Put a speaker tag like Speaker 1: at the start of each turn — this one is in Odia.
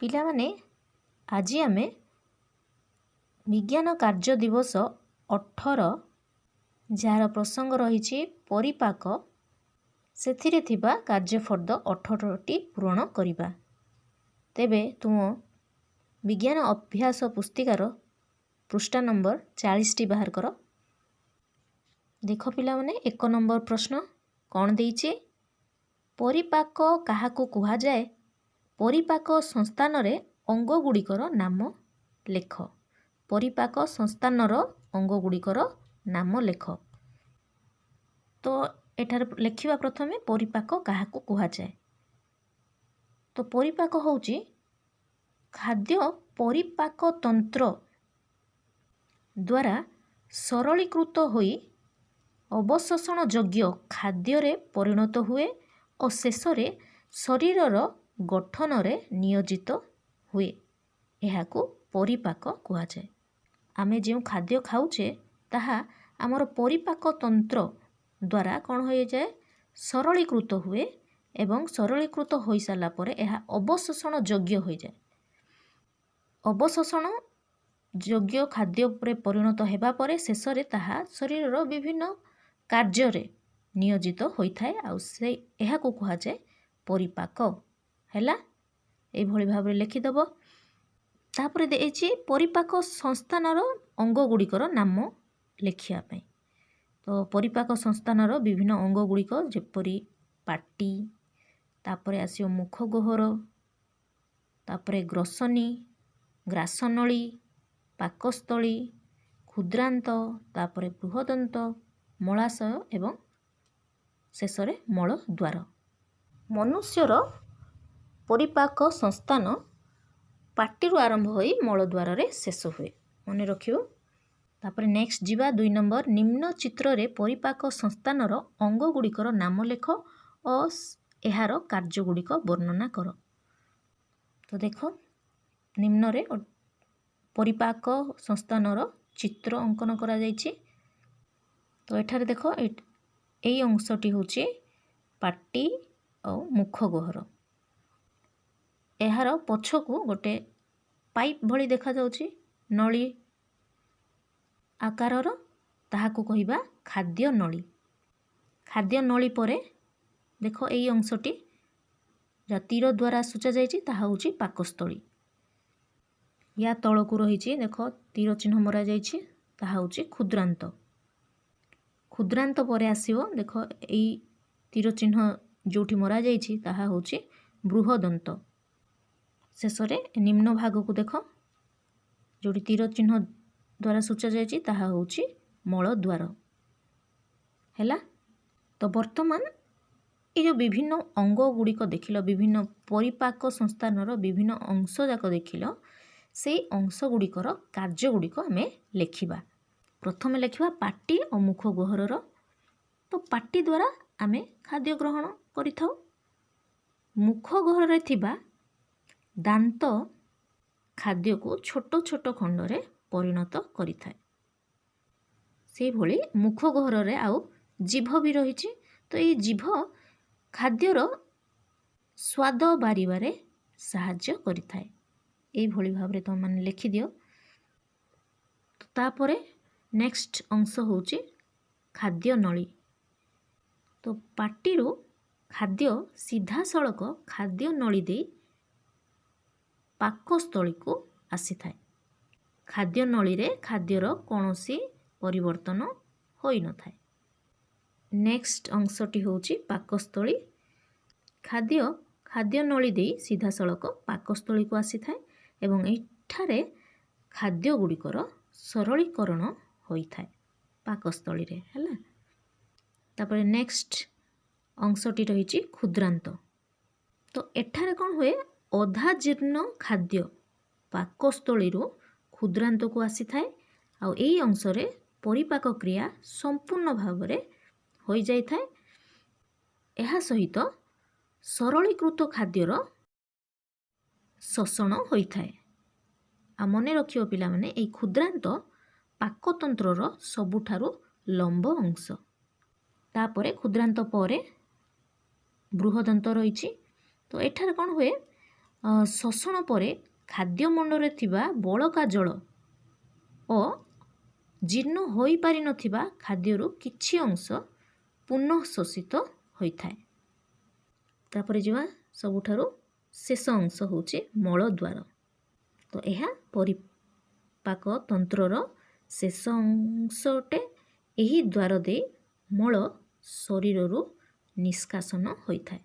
Speaker 1: ପିଲାମାନେ, ଆଜି ଆମେ ବିଜ୍ଞାନ କାର୍ଯ୍ୟ ଦିବସ 18, ଯାହାର ପ୍ରସଙ୍ଗ ରହିଛି ପରିପାକ, ସେଥିରେ ଥିବା କାର୍ଯ୍ୟଫର୍ଦ୍ଦ 18ଟି ପୂରଣ କରିବା। ତେବେ ତୁମ ବିଜ୍ଞାନ ଅଭ୍ୟାସ ପୁସ୍ତିକାର ପୃଷ୍ଠା ନମ୍ବର 40ଟି ବାହାର କର। ଦେଖ ପିଲାମାନେ, 1 ନମ୍ବର ପ୍ରଶ୍ନ କ'ଣ ଦେଇଛି? ପରିପାକ କାହାକୁ କୁହାଯାଏ? ପରିପାକ ସଂସ୍ଥାନରେ ଅଙ୍ଗଗୁଡ଼ିକର ନାମ ଲେଖ। ପରିପାକ ସଂସ୍ଥାନର ଅଙ୍ଗଗୁଡ଼ିକର ନାମ ଲେଖ। ତ ଏଠାରେ ଲେଖିବା ପ୍ରଥମେ ପରିପାକ କାହାକୁ କୁହାଯାଏ। ତ ପରିପାକ ହେଉଛି ଖାଦ୍ୟ ପରିପାକ ତନ୍ତ୍ର ଦ୍ୱାରା ସରଳୀକୃତ ହୋଇ ଅବଶୋଷଣ ଯୋଗ୍ୟ ଖାଦ୍ୟରେ ପରିଣତ ହୁଏ ଓ ଶେଷରେ ଶରୀରର ଗଠନରେ ନିୟୋଜିତ ହୁଏ, ଏହାକୁ ପରିପାକ କୁହାଯାଏ। ଆମେ ଯେଉଁ ଖାଦ୍ୟ ଖାଉଛେ, ତାହା ଆମର ପରିପାକ ତନ୍ତ୍ର ଦ୍ୱାରା କ'ଣ ହୋଇଯାଏ? ସରଳୀକୃତ ହୁଏ ଏବଂ ସରଳୀକୃତ ହୋଇସାରିଲା ପରେ ଏହା ଅବଶୋଷଣ ଯୋଗ୍ୟ ହୋଇଯାଏ। ଅବଶୋଷଣ ଯୋଗ୍ୟ ଖାଦ୍ୟରେ ପରିଣତ ହେବା ପରେ ଶେଷରେ ତାହା ଶରୀରର ବିଭିନ୍ନ କାର୍ଯ୍ୟରେ ନିୟୋଜିତ ହୋଇଥାଏ ଆଉ ସେ ଏହାକୁ କୁହାଯାଏ ପରିପାକ। ହେଲା, ଏଇଭଳି ଭାବରେ ଲେଖିଦେବ। ତାପରେ ଦେଇଛି ପରିପାକ ସଂସ୍ଥାନର ଅଙ୍ଗ ଗୁଡ଼ିକର ନାମ ଲେଖିବା ପାଇଁ। ତ ପରିପାକ ସଂସ୍ଥାନର ବିଭିନ୍ନ ଅଙ୍ଗ ଗୁଡ଼ିକ ଯେପରି ପାଟି, ତାପରେ ଆସିବ ମୁଖ ଗହ୍ୱର, ତାପରେ ଗ୍ରସନୀ, ଗ୍ରାସନଳୀ, ପାକସ୍ଥଳୀ, କ୍ଷୁଦ୍ରାନ୍ତ, ତାପରେ ବୃହଦନ୍ତ, ମଳାଶୟ ଏବଂ ଶେଷରେ ମଳଦ୍ୱାର। ମନୁଷ୍ୟର ପରିପାକ ସଂସ୍ଥାନ ପାଟିରୁ ଆରମ୍ଭ ହୋଇ ମଳଦ୍ୱାରରେ ଶେଷ ହୁଏ, ମନେ ରଖିବ। ତାପରେ ନେକ୍ସଟ ଯିବା 2 ନମ୍ବର। ନିମ୍ନ ଚିତ୍ରରେ ପରିପାକ ସଂସ୍ଥାନର ଅଙ୍ଗ ଗୁଡ଼ିକର ନାମ ଲେଖ ଓ ଏହାର କାର୍ଯ୍ୟଗୁଡ଼ିକ ବର୍ଣ୍ଣନା କର। ତ ଦେଖ, ନିମ୍ନରେ ପରିପାକ ସଂସ୍ଥାନର ଚିତ୍ର ଅଙ୍କନ କରାଯାଇଛି। ତ ଏଠାରେ ଦେଖ, ଏଇ ଅଂଶଟି ହେଉଛି ପାଟି ଆଉ ମୁଖ ଗହ୍ୱର। ଏହାର ପଛକୁ ଗୋଟେ ପାଇପ୍ ଭଳି ଦେଖାଯାଉଛି, ନଳୀ ଆକାରର, ତାହାକୁ କହିବା ଖାଦ୍ୟ ନଳୀ। ଖାଦ୍ୟ ନଳୀ ପରେ ଦେଖ, ଏଇ ଅଂଶଟି ଯାହା ତୀର ଦ୍ୱାରା ସୂଚାଯାଇଛି, ତାହା ହେଉଛି ପାକସ୍ଥଳୀ। ୟା ତଳକୁ ରହିଛି, ଦେଖ, ତୀର ଚିହ୍ନ ମରାଯାଇଛି, ତାହା ହେଉଛି କ୍ଷୁଦ୍ରାନ୍ତ। କ୍ଷୁଦ୍ରାନ୍ତ ପରେ ଆସିବ, ଦେଖ, ଏଇ ତୀର ଚିହ୍ନ ଯେଉଁଠି ମରାଯାଇଛି, ତାହା ହେଉଛି ବୃହଦନ୍ତ। ଶେଷରେ ନିମ୍ନ ଭାଗକୁ ଦେଖ, ଯେଉଁଠି ତୀର ଚିହ୍ନ ଦ୍ୱାରା ସୂଚାଯାଇଛି, ତାହା ହେଉଛି ମଳଦ୍ୱାର। ହେଲା, ତ ବର୍ତ୍ତମାନ ଏ ଯେଉଁ ବିଭିନ୍ନ ଅଙ୍ଗ ଗୁଡ଼ିକ ଦେଖିଲ, ବିଭିନ୍ନ ପରିପାକ ସଂସ୍ଥାନର ବିଭିନ୍ନ ଅଂଶ ଯାକ ଦେଖିଲ, ସେଇ ଅଂଶ ଗୁଡ଼ିକର କାର୍ଯ୍ୟ ଗୁଡ଼ିକ ଆମେ ଲେଖିବା। ପ୍ରଥମେ ଲେଖିବା ପାଟି ଓ ମୁଖ ଗହ୍ୱରର। ତ ପାଟି ଦ୍ୱାରା ଆମେ ଖାଦ୍ୟ ଗ୍ରହଣ କରିଥାଉ। ମୁଖ ଗହ୍ୱରରେ ଥିବା ଦାନ୍ତ ଖାଦ୍ୟକୁ ଛୋଟ ଛୋଟ ଖଣ୍ଡରେ ପରିଣତ କରିଥାଏ। ସେଇଭଳି ମୁଖ ଗହ୍ୱରରେ ଆଉ ଜିଭ ବି ରହିଛି। ତ ଏଇ ଜିଭ ଖାଦ୍ୟର ସ୍ୱାଦ ବାରିବାରେ ସାହାଯ୍ୟ କରିଥାଏ। ଏଇଭଳି ଭାବରେ ତୁମେମାନେ ଲେଖିଦିଅ। ତାପରେ ନେକ୍ସଟ ଅଂଶ ହେଉଛି ଖାଦ୍ୟ ନଳୀ। ତ ପାଟିରୁ ଖାଦ୍ୟ ସିଧାସଳଖ ଖାଦ୍ୟ ନଳୀ ଦେଇ ପାକସ୍ଥଳୀକୁ ଆସିଥାଏ। ଖାଦ୍ୟ ନଳୀରେ ଖାଦ୍ୟର କୌଣସି ପରିବର୍ତ୍ତନ ହୋଇନଥାଏ। ନେକ୍ସଟ ଅଂଶଟି ହେଉଛି ପାକସ୍ଥଳୀ। ଖାଦ୍ୟ ଖାଦ୍ୟ ନଳୀ ଦେଇ ସିଧାସଳଖ ପାକସ୍ଥଳୀକୁ ଆସିଥାଏ ଏବଂ ଏଠାରେ ଖାଦ୍ୟ ଗୁଡ଼ିକର ସରଳୀକରଣ ହୋଇଥାଏ ପାକସ୍ଥଳୀରେ। ହେଲା, ତାପରେ ନେକ୍ସଟ ଅଂଶଟି ରହିଛି କ୍ଷୁଦ୍ରାନ୍ତ। ତ ଏଠାରେ କ'ଣ ହୁଏ? ଅଧା ଜୀର୍ଣ୍ଣ ଖାଦ୍ୟ ପାକସ୍ଥଳୀରୁ କ୍ଷୁଦ୍ରାନ୍ତକୁ ଆସିଥାଏ ଆଉ ଏଇ ଅଂଶରେ ପରିପାକ କ୍ରିୟା ସମ୍ପୂର୍ଣ୍ଣ ଭାବରେ ହୋଇଯାଇଥାଏ। ଏହା ସହିତ ସରଳୀକୃତ ଖାଦ୍ୟର ଶୋଷଣ ହୋଇଥାଏ। ଆଉ ମନେ ରଖିବ ପିଲାମାନେ, ଏଇ କ୍ଷୁଦ୍ରାନ୍ତ ପାକତନ୍ତ୍ରର ସବୁଠାରୁ ଲମ୍ବ ଅଂଶ। ତାପରେ କ୍ଷୁଦ୍ରାନ୍ତ ପରେ ବୃହଦନ୍ତ ରହିଛି। ତ ଏଠାରେ କ'ଣ ହୁଏ? ଶୋଷଣ ପରେ ଖାଦ୍ୟମଣ୍ଡରେ ଥିବା ବଳକା ଜଳ ଓ ଜୀର୍ଣ୍ଣ ହୋଇପାରିନଥିବା ଖାଦ୍ୟରୁ କିଛି ଅଂଶ ପୁନଃ ଶୋଷିତ ହୋଇଥାଏ। ତାପରେ ଯିବା, ସବୁଠାରୁ ଶେଷ ଅଂଶ ହେଉଛି ମଳଦ୍ୱାର। ତ ଏହା ପରିପାକ ତନ୍ତ୍ରର ଶେଷ ଅଂଶ ଅଟେ। ଏହି ଦ୍ୱାର ଦେଇ ମଳ ଶରୀରରୁ ନିଷ୍କାସନ ହୋଇଥାଏ।